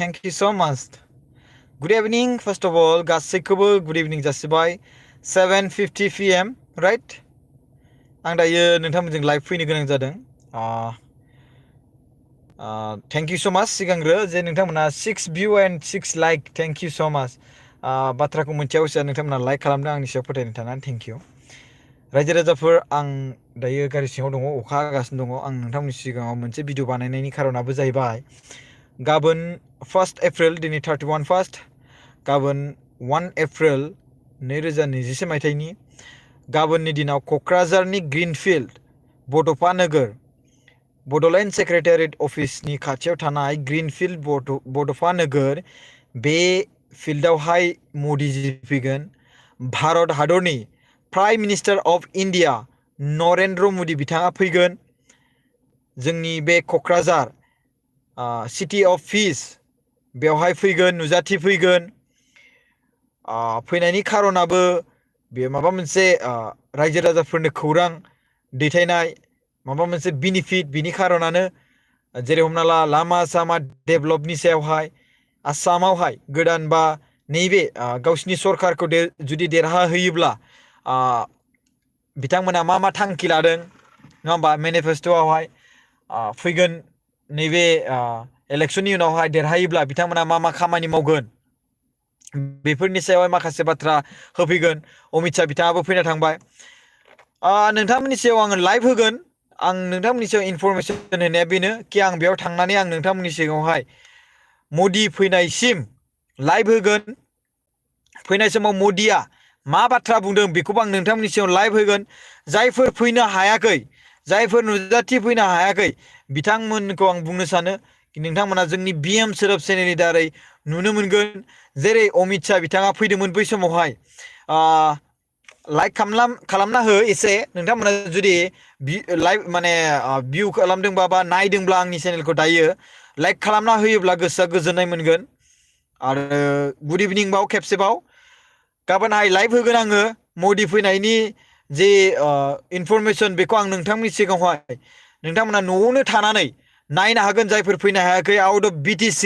thank you so much. Good evening, first of all. गासैखौबो good evening जासिबाय. 7:50 PM, right? आं दायो नोंथांमोनजों live फैनो गोनां जादों. Thank you so much सिगांग्रो जे नोंथांमोना 6 view and 6 like. Thank you so much. बाथ्राखौ मोनथियावसो नोंथांमोना लाइक खालामदों आंनि सायाव फोथायनो थानानै thank you. रायजो राजाफोर आं दायो गारि सिङाव दङ, अखा हागासिनो दङ. आं नोंथांमोननि सिगाङाव मोनसे भिडिअ बानायनायनि खारनाबो जाहैबाय गाबोन 1 एप्रिल, दिनै 31 फार्स्ट, गाबोन 1 एप्रिल 2021 मायथाइनि गाबोननि दिनाव क'क्राझारनि ग्रीनफिल्ड बड'फा नोगोर बड'लेण्ड सेक्रेटारियेट अफिसनि खाथियाव थानाय ग्रीनफिल्ड बड'फा नोगोर बे फिल्डआवहाय मदिजी फैगोन. भारत हादरनि prime minister of India Narendra Modi बिथाङा फैगोन. जोंनि बे क'क्राझार सिटी अफ पिस बेवहाय फैगोन, नुजाथि फैगोन. फैनायनि खारनाबो बे माबा मोनसे रायजो राजाफोरनो खौरां दैथायनाय, माबा मोनसे बेनिफिट. बिनि खारनानो जेरै हमना ला लामा सामा डेभेलपनि सायावहाय आसामावहाय गोदान बा नैबे गावसिनि सरकारखौ जुदि देरहाहोयोब्ला बिथांमोना मा थांखि लादों नङा होमबा, मेनिफेस्ट'आवहाय फैगोन नैबे इलेक्शननि उनावहाय देरहायोब्ला बिथांमोना मा खामानि मावगोन बेफोरनि सायावहाय माखासे बाथ्रा होफैगोन. अमित शाह बिथाङाबो फैना थांबाय. नोंथांमोननि सायाव आङो लाइभ होगोन. आं नोंथांमोननि सायाव इनफरमेसन होनाया बेनो कि आं बेयाव थांनानै आं नोंथांमोननि सिगाङावहाय मदि फैनायसिम लाइभ होगोन. फैनाय समाव मदिया मा बाथ्रा बुंदों बेखौबो आं नोंथांमोननि सिगाङाव लाइभ होगोन. जायफोर फैनो हायाखै, जायफोर नुजाथि फैनो हायाखै, बिथांमोनखौ आं बुंनो सानो नोंथांमोना जोंनि BM सोदोब चेनेलनि दारै नुनो मोनगोन. जेरै अमित शाह बिथाङा फैदोंमोन बै समावहाय लाइक खालामना हो एसे. नोंथांमोना जुदि लाइभ माने भिउ खालामदोंबा बा नायदोंब्ला आंनि चेनेलखौ दायो लाइक खालामना होयोब्ला गोसोआ गोजोननाय मोनगोन. आरो गुड इभिनिं बाव खेबसेबाव गाबोनहाय लाइभ होगोन आङो. मदि फैनायनि जे इनफरमेसन बेखौ आं नोंथांमोननि सिगाङावहाय नोंथांमोना न'आवनो थानानै नायनो हागोन. जायफोर फैनो हायाखै out of BTC,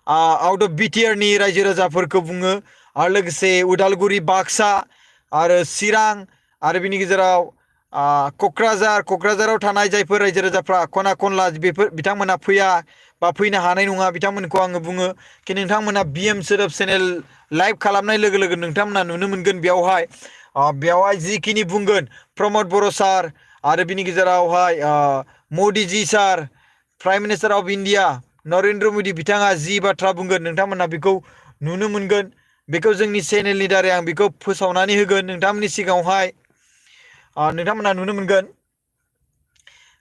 out of BTR नि रायजो राजाफोरखौ बुङो, आरो लोगोसे उदालगुरि, बाक्सा आरो चिरां, आरो बिनि गेजेराव क'क्राझाराव थानाय जायफोर रायजो राजाफ्रा खना खनला बेफोर बिथांमोना फैया बा फैनो हानाय नङा, बिथांमोनखौ आङो बुङो कि नोंथांमोना BM सोदोब चेनेल लाइभ खालामनाय लोगो लोगो नोंथांमोना नुनो मोनगोन बेयावहाय जिखिनि बुंगोन प्रमद बर' सार, आरो बिनि गेजेरावहाय Modiji sir, prime minister of India Narendra Modi बिथाङा जि बाथ्रा बुंगोन नोंथांमोना बेखौ नुनो मोनगोन. बेखौ जोंनि चेनेलनि दारै आं बेखौ फोसावनानै होगोन नोंथांमोननि सिगाङावहाय. नोंथांमोना नुनो मोनगोन.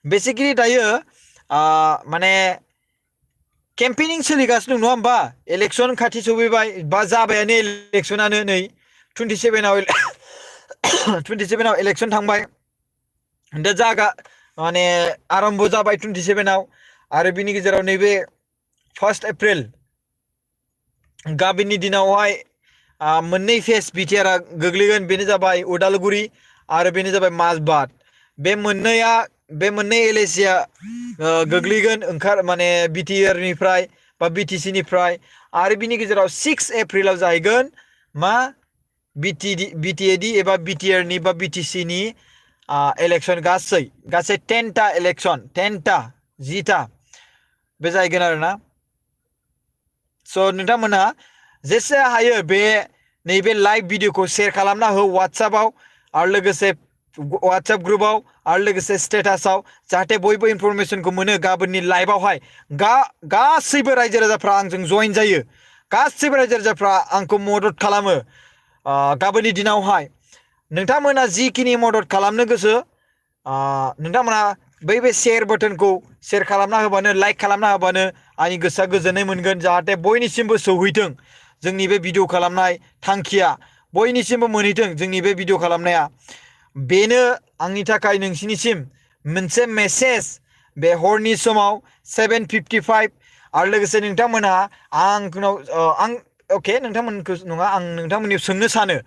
बेसिकेलि दायो माने केम्पेनिं सोलिगासिनो दं नङा होमबा. इलेक्सन खाथि सफैबाय बा जाबायानो इलेक्सनानो. नै 27आव इलेक्सन थांबाय, दा माने आरम्भ जाबाय 27आव. आरो बिनि गेजेराव नैबे 1 एप्रिल गाबोननि दिनावहाय मोननै फेस बिटिआरआ गोग्लैगोन. बेनो जाबाय उदालगुरि आरो बेनो जाबाय माजबाद. बे मोननै LACआ गोग्लैगोन माने BTR निफ्राय बा BTC निफ्राय. आरो बिनि गेजेराव 6 एप्रिलाव जाहैगोन मा BTAD एबा BTR नि बा BTC नि इलेक्सन. गासै 10टा इलेक्सन, 10टा बे जाहैगोन आरोना. स' नोंथांमोनहा जेसे हायो बे नैबे लाइभ भिडिअखौ शेयार खालामना हो वाट्सएपआव, आरो लोगोसे वाट्सएप ग्रुपआव, आरो लोगोसे स्टेटासआव, जाहाथे बयबो इनफरमेसनखौ मोनो. गाबोननि लाइभआवहाय गासैबो रायजो राजाफ्रा आंजों जइन जायो, गासैबो रायजो राजाफ्रा आंखौ मदद खालामो. गाबोननि दिनावहाय नोंथांमोना जिखिनि मदद खालामनो गोसो नोंथांमोना बे शेयार बाटनखौ शेयार खालामना होबानो, लाइक खालामना होबानो आंनि गोसोआ गोजोननाय मोनगोन. जाहाथे बयनिसिमबो सौहैथों जोंनि बे भिडिअ खालामनाय थांखिया, बयनिसिमबो मोनहैथों जोंनि बे भिडिअ खालामनाया. बेनो आंनि थाखाय नोंसिनिसिम मोनसे मेसेज बे हरनि समाव 7:55. आरो लोगोसे नोंथांमोनहा अके नोंथांमोनखौ नङा, आं नोंथांमोननियाव सोंनो सानो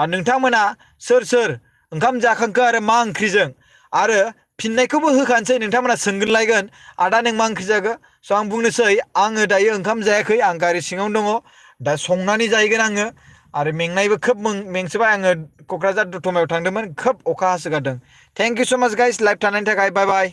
नोंथांमोना सोर ओंखाम जाखांखो आरो मा ओंख्रिजों, आरो फिननायखौबो होखानोसै. नोंथांमोना सोंगोनलायगोन आदा नों मा ओंख्रि जाखो, स' आं बुंनोसै आङो दायो ओंखाम जायाखै आं गारि सिङावनो दङ दा संनानै जाहैगोन आङो आरो मेंनायबो खोब मेंसोबाय आङो क'क्राझार दतमायाव थांदोंमोन खोब अखा हासोगारदों थेंक इउ स' माच गाइस लाइभ थानायनि थाखाय बाय बाय